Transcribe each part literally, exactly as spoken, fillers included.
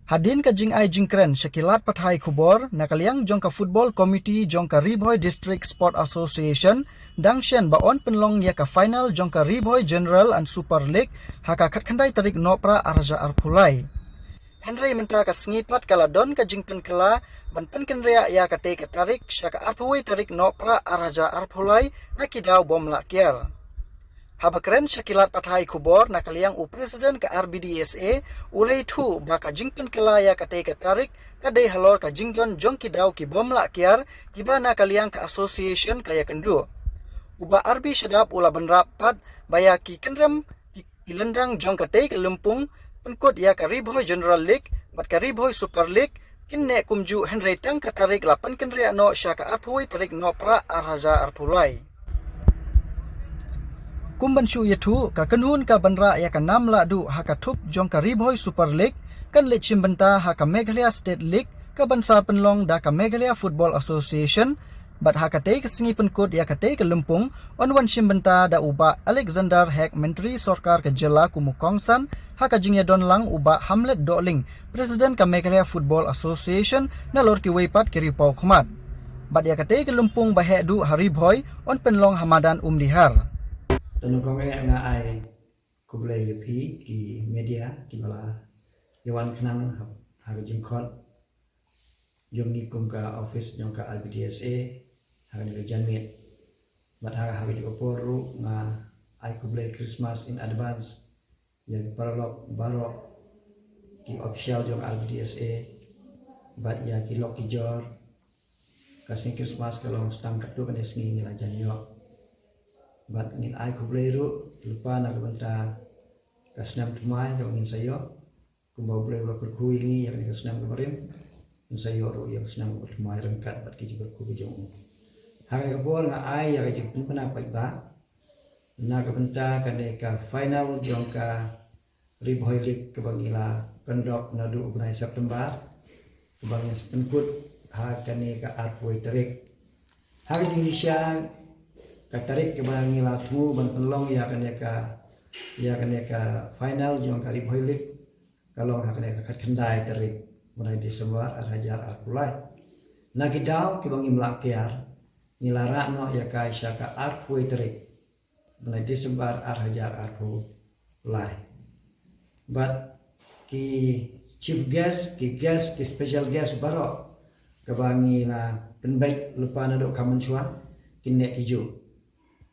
Hadien ka jingai jingkren sha ki lad pathai khubor, na ka liang jong ka Football Committee jong ka Ri Bhoi District Sport Association dang shen ba yn pynlong ïa ka final jong ka Ri Bhoi General and Super League ha ka khatkhyndai tarik Nohprah ar hajar arphew lai. Hynrei mynta ka sngi pat ka la don ka jingpynkylla ban pynkynriah ïa katei ka tarik sha ka arphew wei tarik Nohprah ar hajar arphew lai na ki daw bym lah kiar. Haba kren sha ki lad pathai khubor na ka liang u President ka R B D S A u la ïathuh ba ka jingpynkylla ïa katei ka tarik ka dei halor ka jingdon jong ki daw ki bym lah kiar kiba na ka liang ka association ka ïakynduh. U Bah R B Shadap u la bynrap pat ba ïa ki kynrem ki, ki lyndang jong katei ka lympung pynkut ïa ka Ri Bhoi General League bad ka Ri Bhoi Super League kin neh kumjuh, hynrei tang ka tarik la pynkynriah noh sha ka arphew wei tarik Nohprah ar hajar arphew lai. Kum ban shu ïathuh, ka kynhun ka ban rah ïa ka nam lahduh ha ka thup jong ka Ri Bhoi Super League kan leit shim bynta ha ka Meghalaya State League ka ban sa pynlong da ka Meghalaya Football Association. Bad ha katei ka sngi pynkut ïa katei ka lympung yn wan shim bynta da u Bah Alexander Hek, Myntri Sorkar ka Jylla kum u kongsan, ha ka jingïadon lang u Bah Hamlet Dohling, President ka Meghalaya Football Association, nalor kiwei pat ki riewpawkhmat. Bad ïa katei ka lympung ba heh duh ha Ri Bhoi yn pynlong ha madan Umdihar. Te nyngkong eh nga ai khublei ïa phi ki media kiba la ïawan khnang ha, ha ka jingkhot jong ngi kum ka office jong ka R B D S A ha kane ka janmiet. Bad ha, ha kajuh ka por ruh nga ai khublei Christmas in advance ïa ki paralok baroh, ki official jong R B D S A bad ïa ki lok ki jor. Ka sngi Christmas ka long tang katto katne sngi ngi la jan ïoh. Bad ngin ai khublei ruh lypa na ka bynta ka snem thymmai kaba ngin sa ïoh. Kumba U Blei u la kyrkhu ïa ngi ïa kane ka snem kaba rim, ngin sa ïoh ruh ïa ka snem kaba thymmai ryngkat bad ki jingkyrkhu ki jong u. Ha kane ka por nga ai ïa ka jingpynbna paidbah na ka bynta kane ka final jong ka Ri Bhoi League kaba ngi la pyndep naduh u bnai September, kaba ngin sa pynkut ha kane ka arphew wei tarik. Ha ka jingshisha ka tarik kaba ngi la thmu ban pynlong ïa kane ka, ïa kane ka final jong ka Ri Bhoi League ka long ha kane ka khatkhyndai tarik bnai December ar hajar arphew lai. Na ki daw kiba ngim lah kiar ngi la rah noh ïa ka sha ka arphew wei tarik bnai December ar hajar arphew lai. Bad ki chief guest, ki guest, ki special guest baroh kaba ngi la pynbeit lypa naduh ka mynshuwa kin neh kumjuh.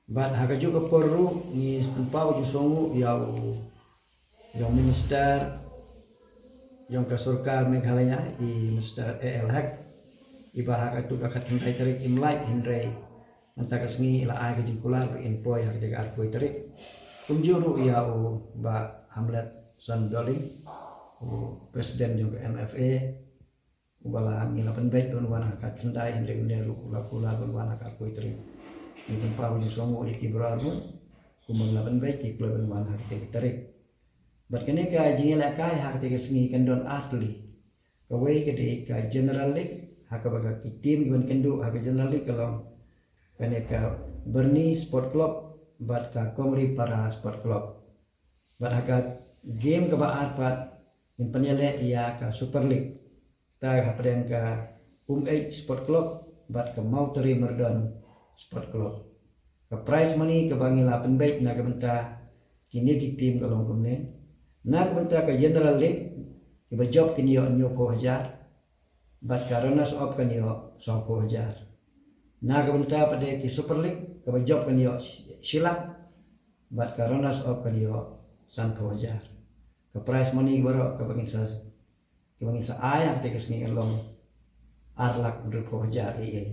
Bad ha kajuh ka por ruh ngi pynpaw jingsngewnguh ïa u, ïa u minister jong ka sorkar Meghalaya, i Mister A L Hek, iba ha katto ka khatkhyndai tarik im lait, hynrei mynta ka sngi i la ai ka jingkular ba in poi ha ka arphew wei tarik. Kumjuh ruh ïa u Bah Hamletson Dohling, u president jong ka M F A, uba la ngi la pynbeit ban wan ha ka khatkhyndai, hynrei une ruh u la kular ban wan ha ka arphew wei tarik. Ngi pynpaw jingsngewnguh ïa ki baroh ruh, kumba ngi la pynbeit ki kular ban wan ha katei ka tarik. Bad kane ka jingïalehkai ha katei ka sngi kan don ar tylli. Kawei ka dei ka General League, ha kaba ka ki team kiban kynduh ha ka General League ka long kane ka Byrni Sport Club bad ka Kongri Para Sport Club. Bad ha ka game kaba ar pat ngin pynïaleh ïa ka Super League, kata hapdeng ka Umeit Sport Club bad ka Mawtari Myrdon Sport Club. Ka prize money kaba ngi la pynbeit na ka bynta kine ki team ka long kumne. Na ka bynta ka General League, kiba jop kin ïoh hynñiewphew hajar, bad ka runners up kan ïoh sawphew hajar. Na ka bynta pat de ki Super League, kaba jop kan ïoh shi lak, bad ka runners up kan ïoh sanphew hajar. Ka prize money baroh kaba ngin sa, kaba ngin sa ai ha katei ka sngi kan long ar lak hynriewphew hajar ei ei.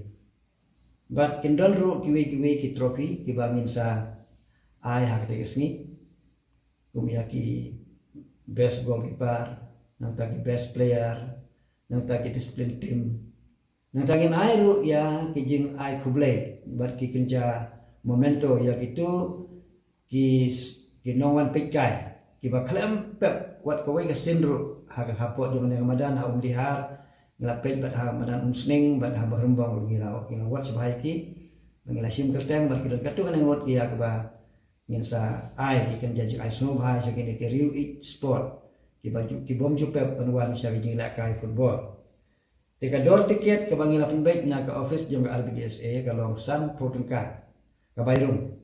Bad kin don ruh kiwei kiwei ki trophy kiba ngin sa ai ha katei ka sngi, kum ïa ki best goalkeeper, nangta ki best player, nangta ki discipline team. Nangta ngin ai ruh ïa ki jingai khublei bad ki kynja memento ïa kito ki s-, ki nongwan peitkai kiba khlem pep wat kawei ka sien ruh ha ka hapoh jong kane ka madan ha Umdihar. Ngi la peit bad ha madan Umsning bad ha Bahrembong ruh ngi la, ngi la wad sha bha ïa ki. Ngi la shim kyrteng bad ki don katto katne ngut ki ïa kaba ngin sa ai ki kynja jingai sngewbha sha kine ki riew ïeit sport ki bym ju pep ban wan sha ka jingïalehkai football. Te ka dor tiket kaba ngi la pynbeit na ka office jong ka R B D S A ka long san phew tyngka ka bai rung.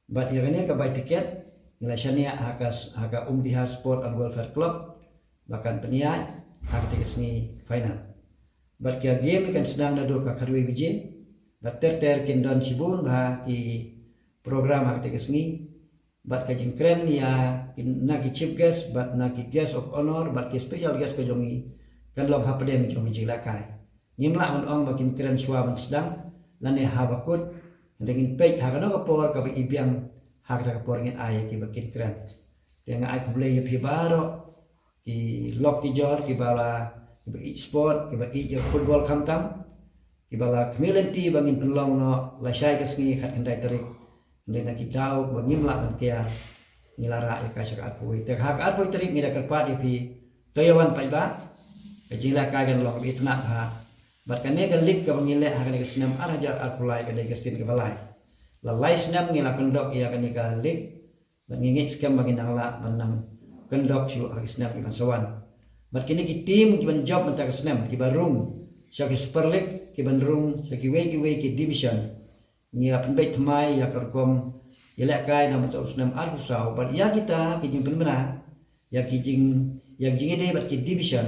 Bad ïa kane ka bai tiket ngi la shaniah ha ka Umdihar Sport and Welfare Club ba kan pynïaid ha katei ka sngi final. Bad ka game kan sdang naduh ka khatwei baje. Bad ter ter kin don shibun bha ki program ha katei ka sngi. Bad ka jingkren ïa na ki chief guest bad na ki guest of honour bad ki special guest ka jong ngi kan long hapdeng jong ka jingïalehkai. Ngim lah ban ong ba kin kren shuwa ban sdang lane haba kut. Hynrei ngin peit ha kano ka por kaba i biang, ha kata ka por ngin ai ïa ki ba kin kren. Te nga ai khublei ïa phi baroh ki lok ki jor kiba la, kiba ïeit sport, kiba ïeit ïa football khamtam, kiba la khmih lynti ba ngin pynlong noh lashai ka sngi khatkhyndai tarik. Hynrei na ki daw ba ngim lah ban kiar ngi la rah ïa ka sha ka arphew wei. Te ha ka arphew wei tarik ngi da kyrpad ïa phi to ïa wan paidbah. Ka jingïalehkai kan long kaba itynnad bha. Bad kane ka league kaba ngi leh ha kane ka snem ar hajar arphew lai ka dei ka sien kaba lai. La lai snem ngi la kyndok ïa kane ka league. Bad ngi ngeit skhem ba ngin nang lah ban nang kyndok shuh ha ki snem ki ban sa wan. Bad kine ki team ki ban jop mynta ka snem kiba rung sha ki Super League, ki ban rung sha kiwei kiwei ki division. Ngi la pynbeit thymmai ïa ka rukom ïalehkai na mynta u snem arphew saw bad ïa kita ki jingpynbna ïa ki jing ïa ki jingïadei bad ki division.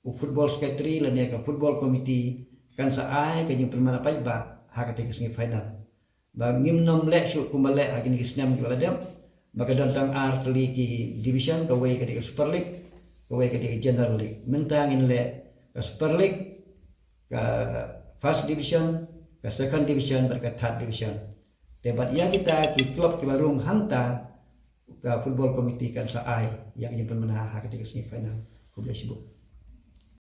U football secretary lane ka football committee kan sa ai ka jingpynbna paidbah ha katei ka sngi final. Ba ngim nym leh shuh kumba leh ha kine ki snem kiba la dep. Ba ka don tang ar tylli ki division, kawei ka dei ka Super League, kawei ka dei ka General League. Mynta ngin leh ka Super League, ka First Division, ka Second Division bad ka Third Division. Te bad ïa kita ki club kiba rung hangta ka football committee kan sa ai ïa ka jingpynbna ha katei ka sngi final. Khublei shibun.